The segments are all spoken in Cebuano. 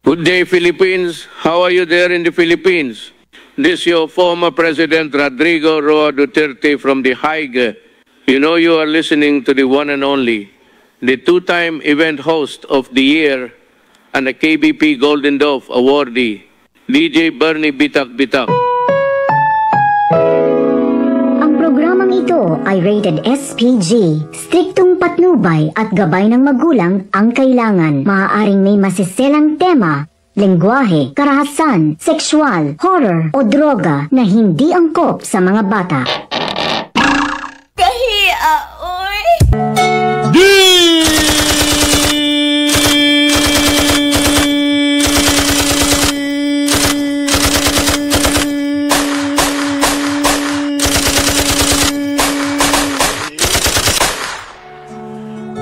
Good day, Philippines. How are you there in the Philippines? This your former President Rodrigo Roa Duterte from The Hague. You know you are listening to the one and only, the two-time event host of the year and the KBP Golden Dove awardee, DJ Bernie Bitak Bitak. Ang programang ito ay rated SPG. Striktong patnubay at gabay ng magulang ang kailangan. Maaaring may masiselang tema, lengguwahe, karahasan, sexual, horror o droga na hindi angkop sa mga bata. Kahiya, oy!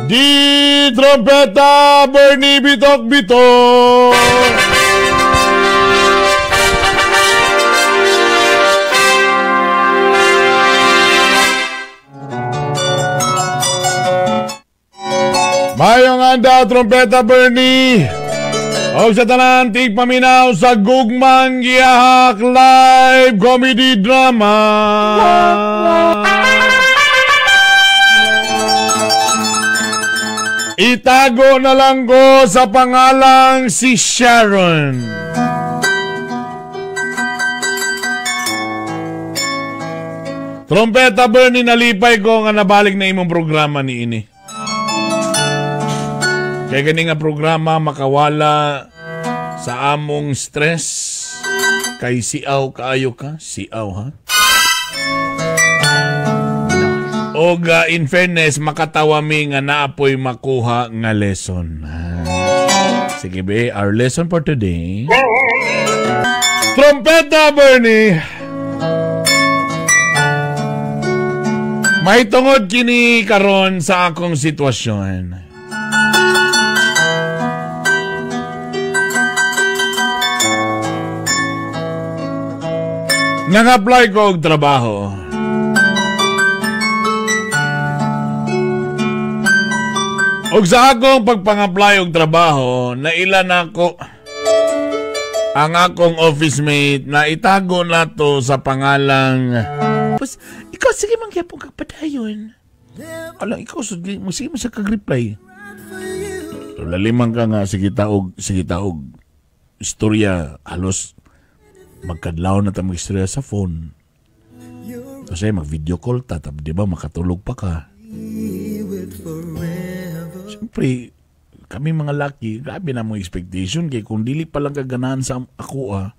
Di Trompeta Bernie Bitok Bitok. Mayong anda, Trompeta Bernie. Og sa tanan, tigpaminaw sa Gugmang Giyahak Live Comedy Drama. Itago na lang ko sa pangalang si Sharon. Trompeta Bernie, nalipay ko nga nabalik na imong programa ni ini. Kaya gani nga programa makawala sa among stress. Kay siaw kaayo ka, siaw ha. Og in fairness, makatawa mi nga naapoy makuha nga lesson. Sige be, our lesson for today. Trompeta Bernie! May tungod kini karon sa akong sitwasyon. Nang-apply ko og trabaho. Og sa akong pagpang-apply og trabaho, naila nako ang akong office mate na itago nato sa pangalang. Tapos, ikaw sige man gyapon kag padayon. Alang ikaw sige mo sa kag-reply. So, laliman ka nga sige taog istorya halos magkadlaw na ta mag-istorya sa phone. Kasi mag-video call ta, di ba makatulog pa ka. Siyempre, kami mga laki, grabe na mong expectation kay kung dili pa lang kaganahan sa ako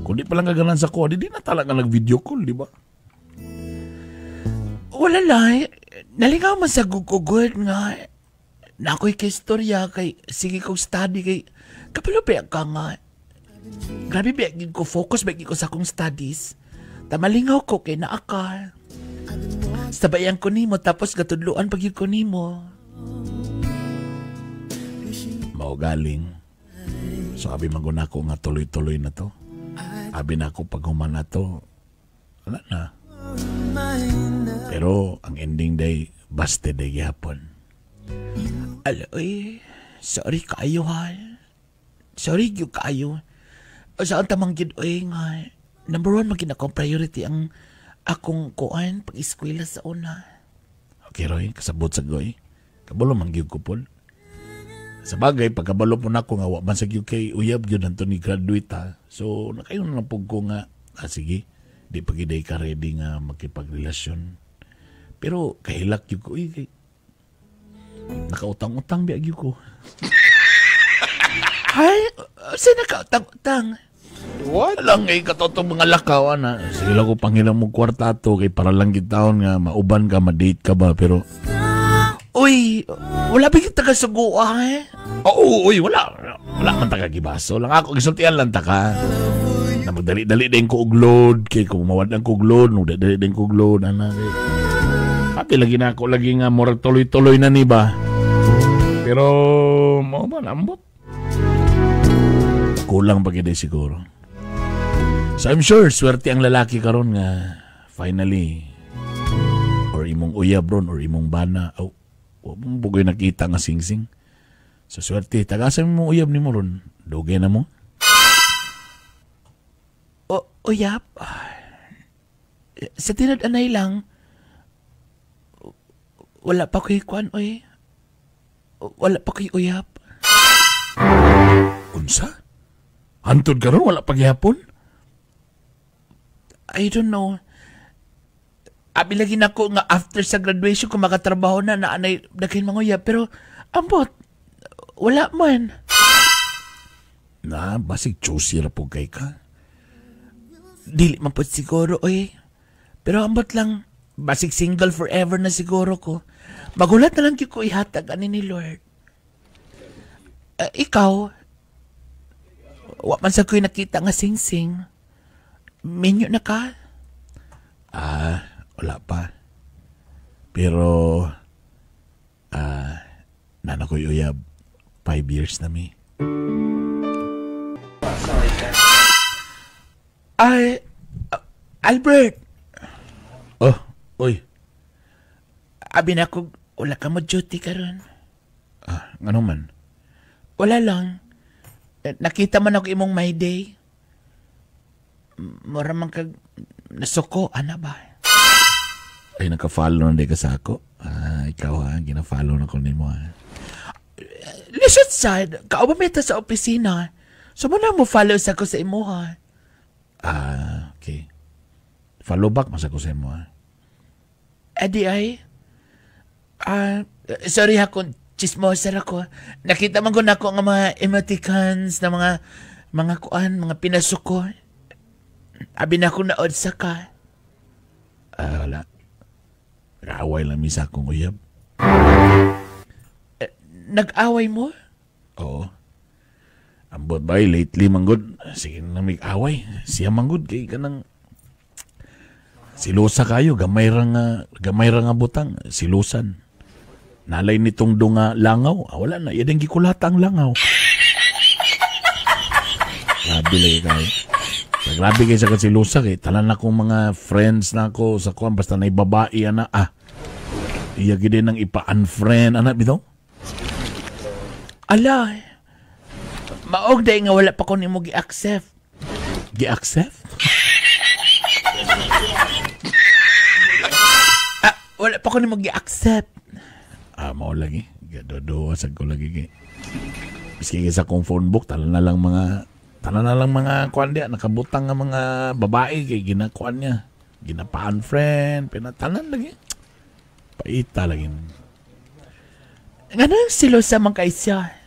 kung di pa lang kaganahan sa ako, di na talaga nag-video call, di ba? Wala lang, nalingaw man sa gugugod nga, na ako'y kay istorya, kay sige kong study, kay kapalo ba ka nga, grabe ba ko focus ba ko sa akong studies, tamalingaw ko kay naaka. Sabayan ko nimo tapos gatudloan pag yun ko nimo. Mao galing. So abi man gud nako nga tuloy-tuloy na to. Abi na ako pag human na to. Wala na. Pero ang ending day busted day gihapon. Ala, oy, sorry kaayo ha. Sorry gyud kaayo. Sa ang tamang gyud oy nga number one man gyud akong priority ang akong kuan pag-eskwela sa una. Okay Roy, kasabot sa goy. Kabalo man gyud ko pol. Sa bagay, pagkabalo po na ako nga wa man sa gyud kay uyab gyud anto ni graduate ha. So nakayon na lang pug ko nga sige, di pa gyud ka ready nga makipagrelasyon. Pero kahilak gyud ko, uy, kay nakautang-utang biya gyud ko. Ay, sa nakautang-utang? What? Alang kay katoto mga lakaw ana. Sige lang ko panghilang mo kwarta to kay para lang gid taon nga mauban ka, ma-date ka ba pero uy, wala ba yung taga-suguan eh? Oo, uy, wala. Wala man taga-gibaso lang ako. Gisultian lang ta ka. Na magdali-dali din ko og load. Kay kung mawad ang kog load, magdali din ko og load. Ana, kay. Pati lagi na ako, lagi nga murag tuloy-tuloy na ni ba? Pero, mao ba, lambot. Kulang pa gid siguro. So I'm sure, swerte ang lalaki karon nga finally, or imong uyab ron, or imong bana, oh, wa mo bugoy nakita nga singsing. So swerte, tagasa mo uyab nimo ron. Dugay na mo? O, uyap? Sa tinud-anay lang, wala pa ko'y kuan, oy. Wala pa ko'y uyap. Unsa? Hantod karon wala pa gihapon? I don't know. Abi lagi nako nga after sa graduation ko makatrabaho na na anay daghan mga uyab, pero ambot wala man. Na basig choosy ra pud kay ka. Dili man pud siguro oy. Pero ambot lang basig single forever na siguro ko. Magulat na lang gyud ko ihatag ani ni Lord. Ikaw, wa man sa ko'y nakita nga singsing. Minyo na ka? Ah, wala pa. Pero, nana ko'y uyab, 5 years na mi. Ay, Albert! Oh, oy. Abi na ko, wala ka mo duty karon. Ah, ngano man? Wala lang. Nakita man ako imong my day. Mura man kag nasuko, ana ba? Ay, naka-follow na di ka sa ako. Ah, ikaw ha, gina-follow na ko nimo ha. Listen sad, kauban mi sa opisina. So mo na mo follow sa ko sa imo ha. Ah, okay. Follow back man sa ko sa imo ha. Adi ay, sorry ha kung chismosa ako. Nakita man ko nako nga mga emoticons na mga kuan, mga pinasuko. Abi na ko naod sa ka. Ah, wala. Nag-away lang mi sa akong uyab. Nag-away mo? Oo. Ambot ba, lately manggod. Sige na mig-away. Siya manggod kay kanang silusa kayo, gamay ra nga butang, silusan. Nalay nitong dunga langaw. Ah, wala na. Yan ang gikulata ang langaw. Grabe lagi kayo. Grabe kayo sa kasilusa. Kay talan na kong mga friends na ako sa kuwan. Basta na ibabae, ana. Ah, iya gid nang ipa-unfriend. Ana, bitaw? Ala, maog day nga wala pa ko nimo gi-accept. Gi-accept? Ah, wala pa ko nimo gi-accept. Ah, mao lagi. Gadodo sa ko lagi kay. Miski sa akong phone book, talan na lang mga kuan diya, nakabutang nga mga babae kay ginakuan niya. Ginapa-unfriend, pinatalan lagi. Paita lagi. Ngano silosa man kay siya?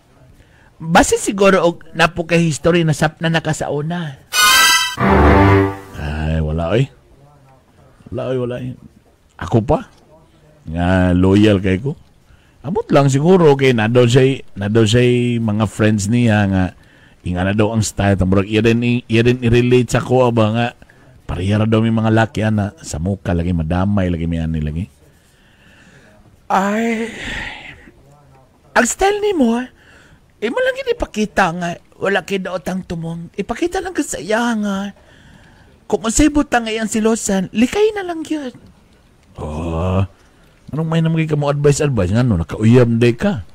Base siguro og napo kay history na sap na nakasauna. Ay, wala oy. Wala oy, wala oy. Ako pa nga loyal kay ko. Abot lang siguro kay na daw siya mga friends niya nga inga na daw ang style tamurag iya din i-relate sa ko ba nga pareha ra daw mi mga laki ana sa muka lagi madamay lagi mi ani lagi. Ay, ang style nimo imo lang gid ipakita nga wala kay daotang tumong. Ipakita lang ka sa iya nga kung unsay butang nga iyang silosan, likay na lang gyud. Oh, anong may naman ka mo advice ngano nakauyab day ka?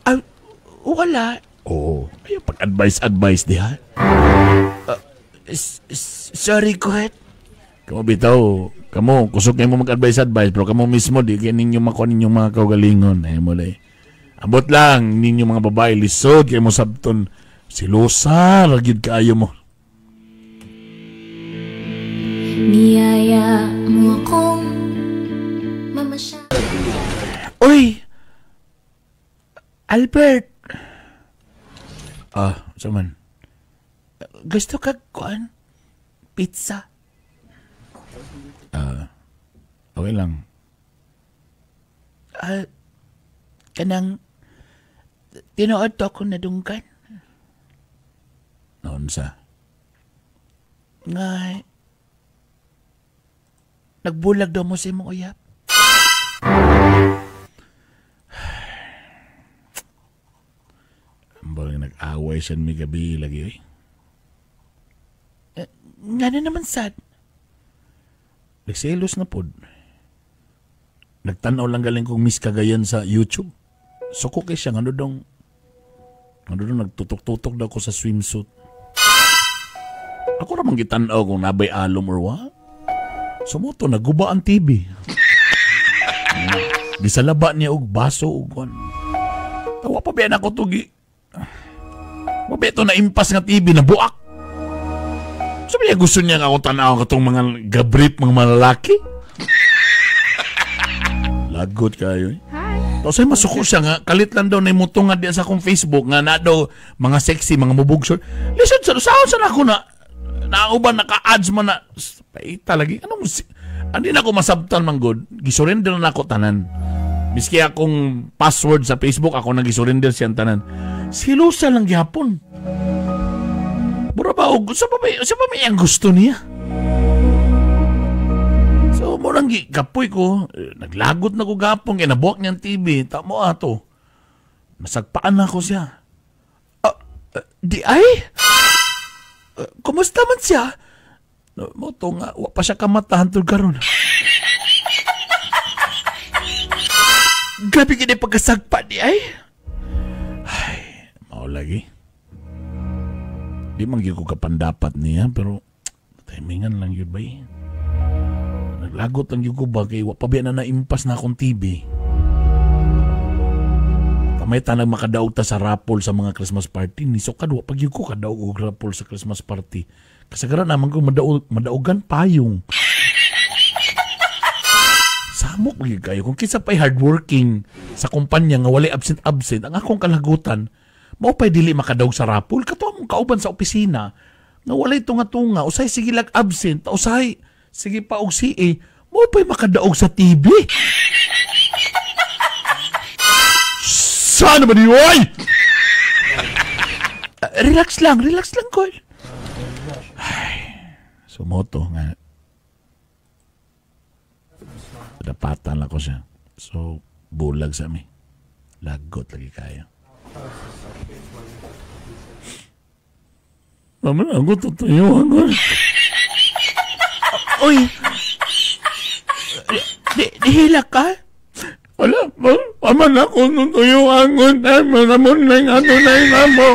Ay, wala. Oo, ayo pag advice diha. Sorry ko. Kamo bitaw, kamo kusog kay mo mag-advice pero kamo mismo di kay ninyo makuha ninyong mga kaugalingon. Ay mo lay. Abot lang ninyo mga babae lisod kay mo sabton silosa ra gyud kaayo mo. Niyaya mo akong mamasya. Uy! Albert! Ah, saan man? Gusto ka kuan? Pizza? Ah, okay lang. Ah, kanang tinuod to akong nadunggan. Noon sa? Nga, nagbulag daw mo sa imong uyab. Ang nag-away siya mi gabi lagi eh. Nga na naman sad. Nagselos na pod. Nagtanaw lang galing kong Miss Cagayan sa YouTube. Suko kay siya ngano Ano doon, nagtutok-tutok daw ko sa swimsuit. Ako ramang gitan-aw kung nabay alom or what. Sumuto, naguba ang TV. Gisalaba niya og baso og kwan. Tawa pa biyan ako tugi. Wa ba ito na impas nga TV na buak. Sabi niya gusto niya nga akong tanaw katong mga gabrip mga malalaki. Lagot kayo eh. Tapos ay masuko siya nga, kalit lang daw na imutong nga diya sa akong Facebook nga na daw mga sexy, mga mubog short. Listen, saan saan ako na nauban naka-ads man na paita lagi. Anong andi na ako masabtan man good. Gisurrender na ako tanan. Miski akong password sa Facebook, ako nang gisurrender siyang tanan. Silusa lang gihapon. Mura ba og sa pa may ang gusto niya? So, murang kapoy ko, naglagot na ko gapong, kaya nabuwak niyang TV, tamo ato. Nasagpaan na ako siya. Di ay? Kumusta man siya? Mo to nga, wa pa siya kamatahan tol karon. Grabe kini pagkasagpa di ay. Ay, mao lagi. Di man gyud ko kapandapat niya, pero timingan lang yun ba eh. Naglagot lang yun ko ba kay wa pa biya na naimpas na akong TV. Tamay tanag makadaog ta sa rapol sa mga Christmas party. Nisukad wa pag yun ko kadaog og rapol sa Christmas party. Kasagaran naman ko madaogan payong. Samok lagi kayo. Kung kinsa pa'y hardworking sa kumpanya nga walay absent-absent, ang akong kalagutan, mao pa'y dili makadaog sa rapol. Kato among kauban sa opisina, nga walay tunga-tunga, usay sige lag absent, usay sige pa og CA, mao pa'y makadaog sa TV. Sana ba niyo, oy? Relax lang, Col. Ay, sumoto nga. Dapatan lang ko siya. So, bulag sa mi. Lagot lagi kayo. Mama na ako tutuyo. Uy! Dihila ka? Wala. Mama na ako tutuyo. Angon. Ay, manamon na yung ato na yung amo.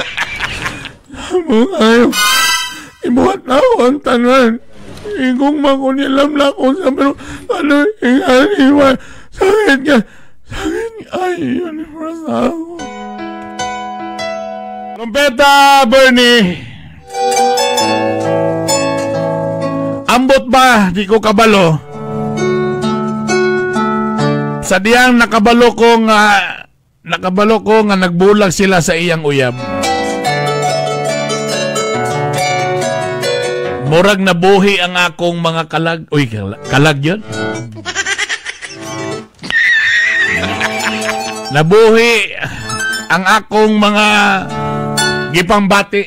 Amo kayo. Ibuhat na ako ang tanan. Igong makunilam na ako sa pero ano, ingaliwa. Sakit nga. Sakit nga. Ay, universe na ako. Trompeta, Bernie! Ambot ba? Di ko kabalo. Sa diyang nakabalo ko nga nagbulag sila sa iyang uyab. Murag nabuhi ang akong mga kalag. Uy, kalag yun? Nabuhi ang akong mga gipambati.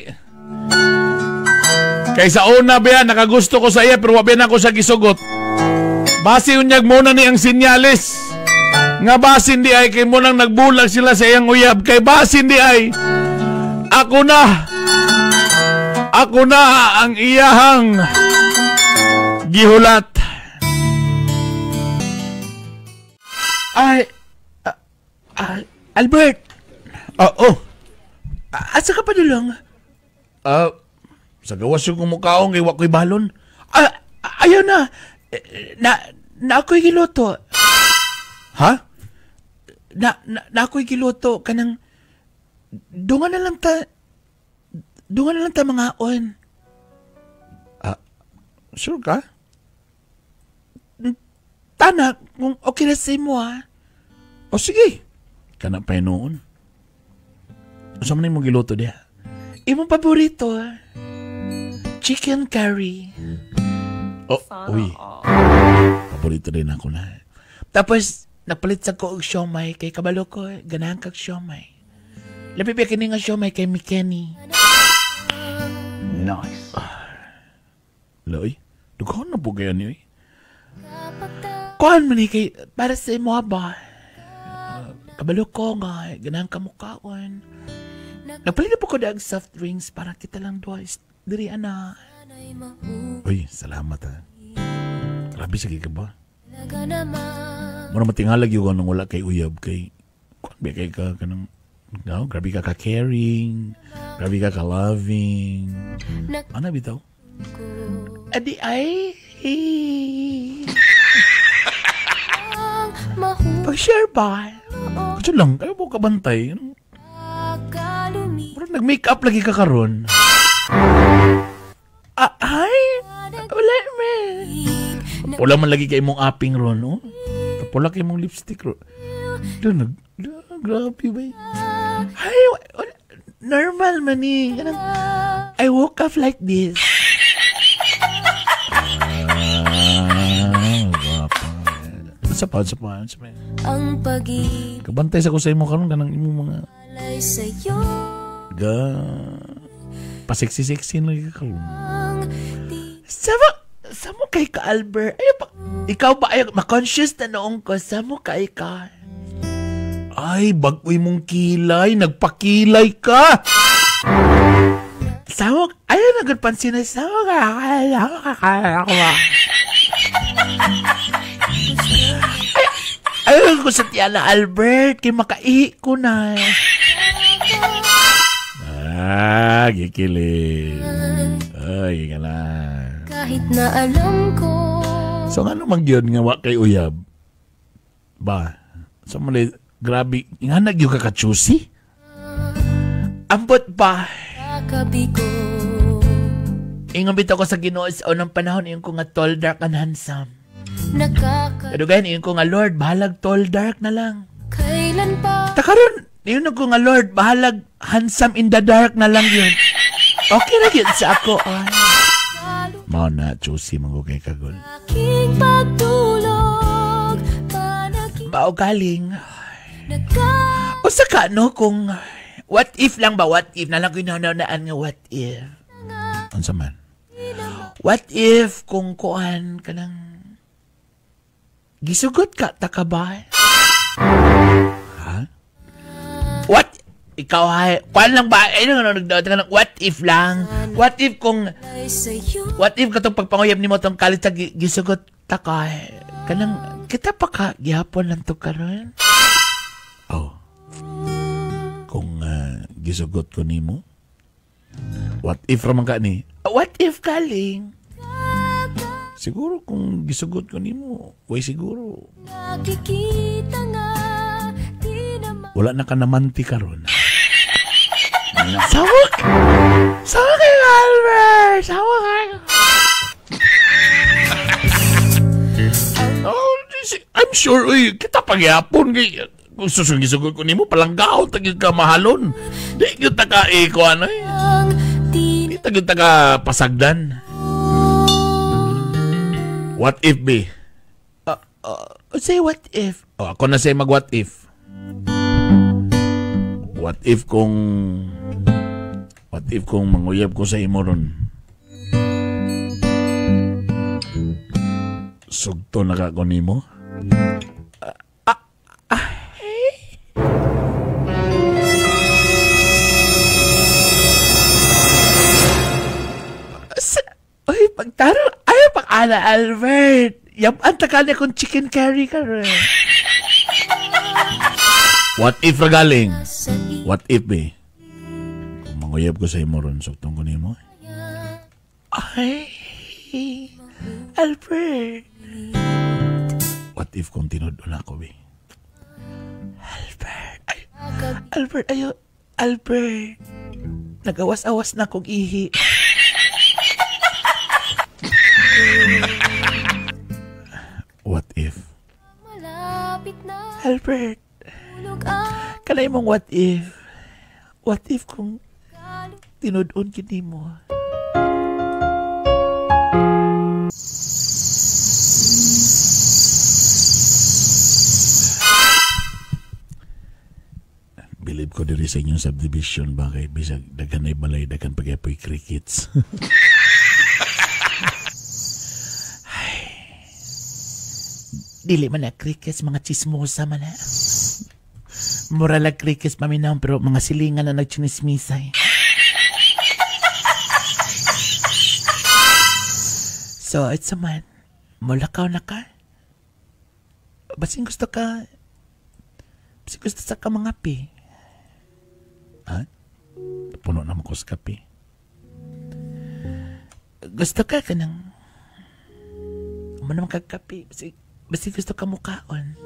Kaysa una ba yan, nakagusto ko sa iya, pero wabiyan ako sa gisugot. Basi unyag muna ni ang sinyalis. Nga basin di ay, kay munang nagbulag sila sa iyang uyab. Kay basin di ay, ako na ang iyahang gihulat. Ay, Albert. Oo. Asa ka pa dulong? Sa gawas yung kumukaong, iwa ko'y balon. Ayaw na. Na ako'y giluto. Ha? Na ako'y giluto. Kanang, dungan na lang ta mga on. Sure ka? Tana, kung okay na sa imo ha. O sige. Kana pa noon. Saan man yung giluto diya? Imong paborito. Chicken curry. Oh, uy. Paborito din ako na. Tapos, napalit sa ko og siomay kay kabalo ko, ganahan kag siomay. Labi pa kini nga siomay kay Mikeni. Nice. Loy, dughan na po kayo niyo eh. Kuhan man eh, kay, para sa imo ba? Kabalo ko nga, ganahan ka mukhaon. Nagpalit na po ko dag soft drinks para kita lang duha. Diri ana. Uy, salamat ha. Grabe, sige ka ba? Mura matingalag yun nung wala kay uyab kay kuan ba kay ka kanang No, grabe ka ka-caring, grabe ka ka-loving. Ano bitaw? Adi ay. Pag-share ba? Kasi lang, kayo po kabantay. Pero nag-make up lagi ka karon. Ay, wala man. Pula man lagi kay imong aping ron, no? Pula kay imong lipstick ron. Doon, grabe ba? Ay, wala, normal man eh. I woke up like this. Sa pa. Ang pag-ibig kabantay sa ko sa imo karon kanang imong mga ga pasexy-sexy lagi ka karon. Samo kay ka, Albert. Ay, pa, ikaw ba ay ma-conscious na noong ko? Samo kay ka. Ay, bag-oy mong kilay, nagpakilay ka. Samo, ay nagpansin na samo ka. Ay, ko sa tiyan na, Albert, kay makaihi ko na. Ah, gikilig. Ay, ka na. Kahit na alam ko. So, ano man yun nga wa kay uyab? Ba, so mali, grabe, nga nagyo ka ka-choosy? Ambot ba? Kakabi ko. Ingon bitaw ko sa Ginoo sa unang panahon, ingon ko nga tall, dark, and handsome. Kadugayan, ingon ko nga, Lord, bahalag tall, dark na lang. Kailan pa? Takaron, ingon ko nga, Lord, bahalag handsome in the dark na lang yun. Okay na yun sa ako. Ay. Mao na, choosy man ko kay kagol. Aking pagtulog, panagin. Bao galing. Usa ka, no, kung what if lang ba, what if? Nalang ko inaunaan nga what if. Unsa man? What if kung kuan ka ng gisugot ka, ta ka ba? Ha? What? Ikaw hay, kuan lang ba? Ay, ano, what if lang? What if kung, what if katong pagpanguyab ni mo tong kalit sa gisugot ta ka? Kanang, kita pa ka, gihapon lang to karon? Oh. Kung gisugot ko nimo, what if raman ka ni? What if galing? Siguro kung gisugot ko nimo, way siguro. Nakikita nga, di naman. Wala na ka namanti karon. Sawak! Sawak kayo, Albert! Sawak kayo! Oh, I'm sure, uy, kita pagyapon kay kung susugisugot ko nimo palanggaon tagig ka mahalon. Di gyud ta ka iko ano eh. Di ta gyud ta ka pasagdan. What if be? Say what if? Oh, ako na say mag what if. What if kung manguyab ko sa imo ron? Sugto na ka ko nimo? Uy, pagtarong, ay, pag-ala, Albert. Yaman, takal na kung chicken curry ka rin. What if ragaling? What if, eh? Kung manguyab ko sa imo ron, suktong ko nimo. Ay, Albert. What if kung tinud-on ako, eh? Albert, ay, Albert, ayo, Albert. Nagawas-awas na kong ihi. What if? Albert, kanay mong what if? What if kung tinud-on kini mo? Believe ko diri sa inyong subdivision ba kay bisag daghan ay balay, daghan pag-apoy crickets. Dili man na crickets, mga chismosa man na. Mura lang crickets paminaw, pero mga silingan na nagchinismisay. So, it's a man. Mulakaw na ka. Basin gusto ka, basin gusto sa ka mga pi. Ha? Puno na mo ko sa kape. Gusto ka ka ng... Mo naman kagkape. Basi gusto ka mukaon.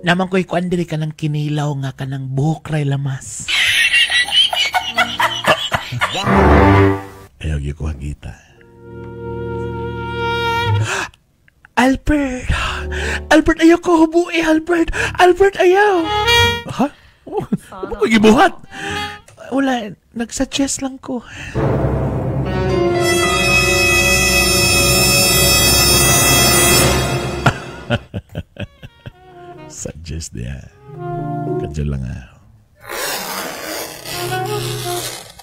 Naman ko'y kuan diri ka ng kinilaw nga ka ng buhok ray lamas. Ayaw gyud ko hagita. Albert! Albert, ayaw ko hubuhi, Albert! Albert, ayaw! Ha? Oh, ano ko gibuhat? Wala, nagsuggest lang ko. Suggest niya. Kadyo lang ah.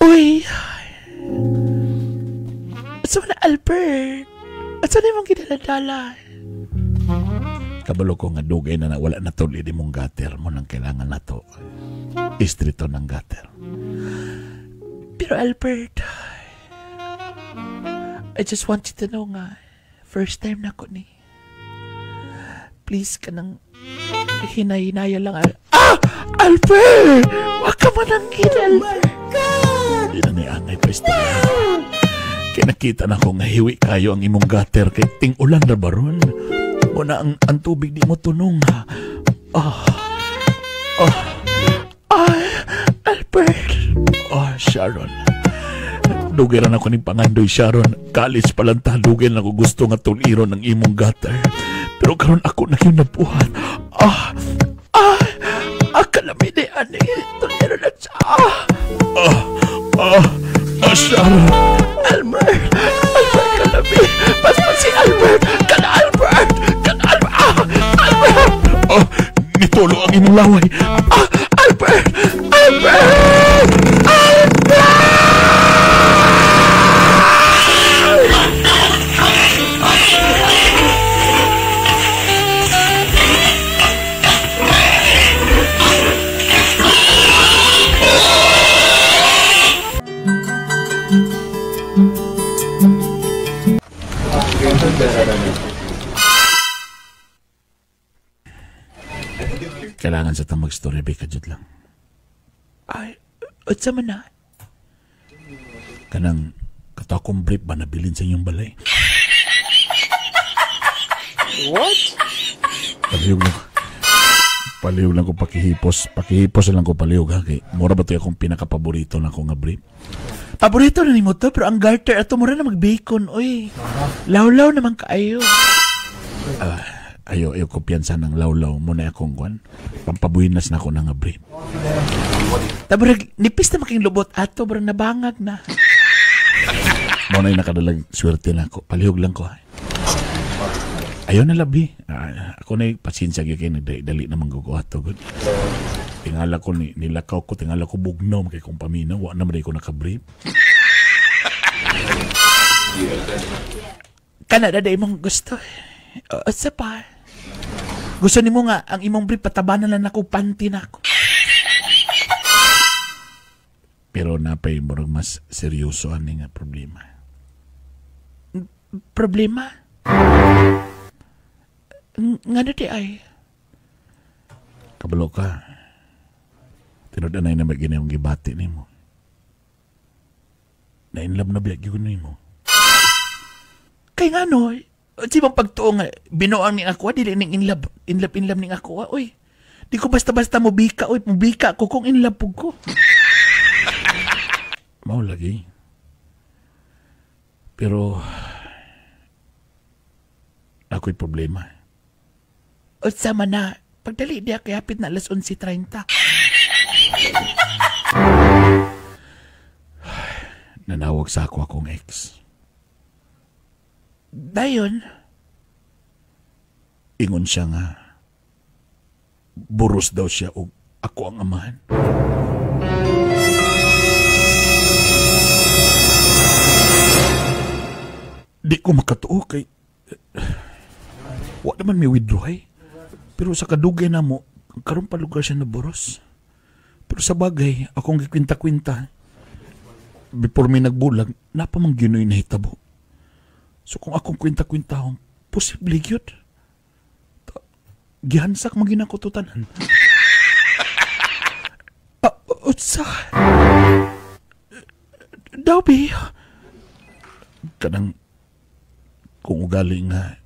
Uy! Asa na, Albert? Asa na imong ginaladala? Kabalo ko nga dugay na wala na tuloy di mong gutter mo nang kailangan na to. Istrito ng gutter. Pero Albert, I just want you to know nga, first time na ko ni. Please ka nang hinay-hinaya lang. Ah! Albert! Wag ka mananggit, Albert! Hindi na ni angay pa istorya. Kaya nakita na ko nga hiwi kayo ang imong gutter kay ting-ulan na baron. Muna ang tubig di mo tunong. Ah. Ah. Ah, Albert. Oh, Sharon. Dugay ra na ko ning pangandoy, Sharon. College pa lang ta, dugay na ko gusto nga tuliron ang imong gutter. Pero karon ako na yung nabuhat. Ah! Ah! Ah, kalami ni ani. Tuliro na siya. Ah! Ah! Ah! Ah, Sharon. Albert! Albert, kalami. Paspas si Albert! Kana Albert! Kana Albert! Ah! Albert! Ah! Nitulo ang imong laway. Ah! Albert! Albert! Albert! Kailangan sa tang mag-story, be, kajud lang. Ay, unsa man na? Kanang katakong brief ba nabilin sa inyong balay? What? Palihog lang. Palihog lang ko pakihipos. Pakihipos lang ko palihog, ha? Kay, mura ba ito akong pinakapaborito na akong nga brief? Paborito na ni mo to, pero ang garter ato mura na mag-bacon, oy. Lawlaw naman kaayo. Ayo ko piyansa ng lawlaw mo na akong kwan. Pampabuhinas na ako ng brief. Tabarag, nipis na making lubot ato, barang nabangag na. Mo na yung nakadalag swerte na ako. Palihog lang ko, ha. Ayaw na labi. Ako na yung pasensya kayo nagdali na mangguguha to. Good. Tingala ko, nilakaw ko, tingala ko bugnaw, kay kong paminaw. Wa naman ko nakabrief. Kanada da imong gusto. Sa pa. Gusto nimo nga ang imong brief patabanan lang nako panty nako. Pero napay murag mas seryoso ani nga problema. Problema? Ngano di ay? Kabalo ka. Tinud anay na may ginayong gibati nimo. Na-inlove na biya gyud nimo. Kay ngano? Di bang pagtuo nga, binuang ni ako, dili ning inlove, inlove, inlove ning ako, oy. Di ko basta-basta mubika, oy, mubika ko kung inlove pug ko. Mao lagi. Pero, ako'y problema. O sama na, pagdali diya kay hapit na alas 11:30. Nanawag sa ako akong ex. Dayon? Ingon siya nga, buros daw siya og ako ang amahan. Di ko makatuo kay wa naman may withdraw eh. Pero sa kadugay na mo, karon pa lugar siya na buros. Pero sa bagay, akong gikwinta-kwinta, before may nagbulag, napamang ginoy na hitabo. So kung akong kwinta-kwintahon, posible gyud. Gihansak magina ko to tanan. Unsa? Dobby. Kanang kung ugali nga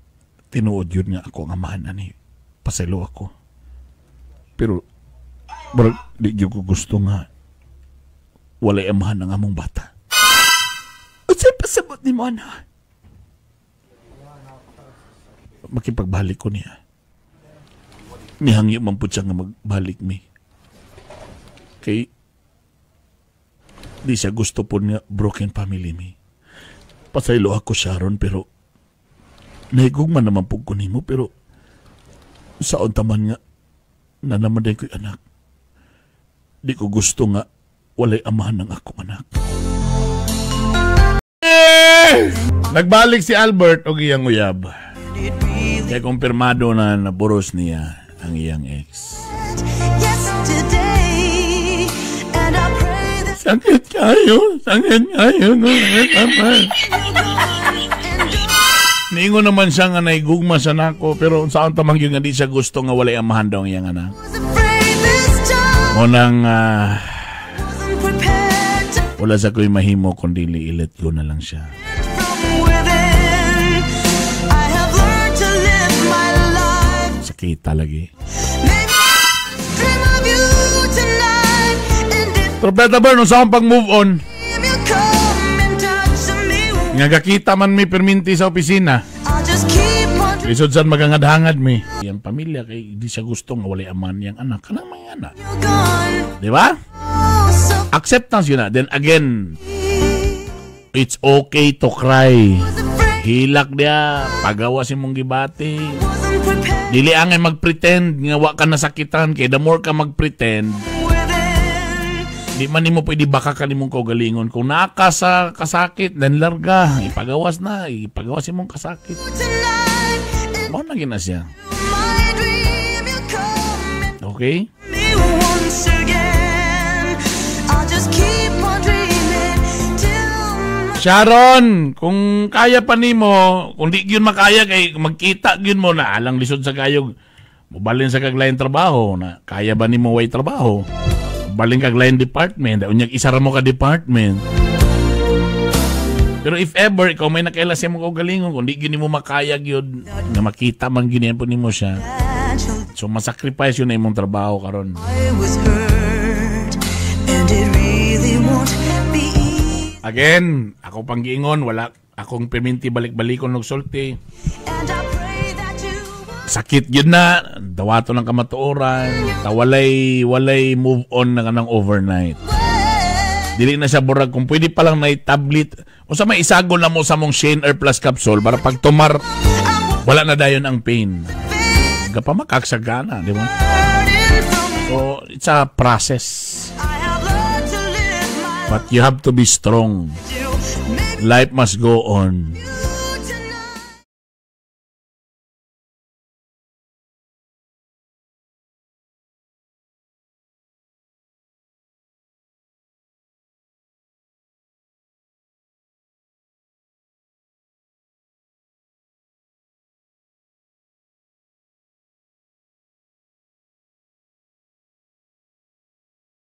tinuod yun nga ako ang amahan ani, pasaylo ako. Pero murag di gyud ko gusto nga walay amahan ang among bata. Unsay pasabot nimo, ana? Makipagbalik ko niya. Nihangyo man pud siya nga magbalik mi. Kay di siya gusto po nga broken family mi. Pasaylo ako, Sharon, pero nahigugma naman po ko nimo, pero saon taman nga na naman din ko'y anak. Di ko gusto nga walay amahan ng akong anak. Nagbalik si Albert og iyang uyab. Kaya kumpirmado na naburos niya ang iyang ex. Yesterday, and I pray that Sakit kayo, sakit kayo. Sakit. Niingon naman siya nga naigugma siya nako, pero saan tamang yun nga di siya gusto nga walay amahan daw ang iyang anak. Was afraid this time, Munang wasn't prepared to wala sa ko'y mahimo kundi i-let go na lang siya. From within. I have learned to live my life. Sakit lagi. Maybe I dream of you tonight, and if Trompeta Burn, unsa akong pag-move on? you come and touch me, Nga gakita man mi perminti sa opisina. I'll just keep on Lisod san magangad-hangad mi. Iyang pamilya kay di siya gusto nga walay amahan niyang anak. Kanang mga anak. You're gone. Di ba? Oh, so Acceptance yun na. Then again, it's okay to cry. Was afraid, Hilak dia, pagawa si mong gibati. Wasn't prepared Dili angay magpretend nga wa ka nasakitan kay the more ka magpretend, within. Di man nimo pwede baka ka nimong kaugalingon. Kung naa ka sa kasakit, then larga, ipagawas na, ipagawas imong kasakit. Tonight, in Mao na gina siya. My dream, you come and Okay? me once again. I'll just keep on dreaming till my Sharon, kung kaya pa nimo, kung di gyud makaya kay magkita gyud mo na alang lisod sa kayog. Mobalin sa kag lain trabaho na kaya ba nimo way trabaho? Balin kag lain department, unyag isa ra mo ka department. Pero if ever ikaw may nakaila sa imong kaugalingon, kung di gyud nimo makaya gyud nga makita man gyud po nimo siya. So masacrifice yun na imong trabaho karon. I was hurt, and it really won't be easy. Again, ako pang giingon, wala akong perminti balik-balikon og sulti. And I pray that you will Sakit yun na, dawato ng kamatuoran, ta walay move on na kanang overnight. Dili na siya burag kung pwede pa lang na tablet o sa may isagol na mo sa mong Shane Air Plus capsule para pag tumar wala na dayon ang pain. Gapamakagsagana, di ba? Burning from So, it's a process. I have learned to live my But you have to be strong. life. Maybe Life must go on. you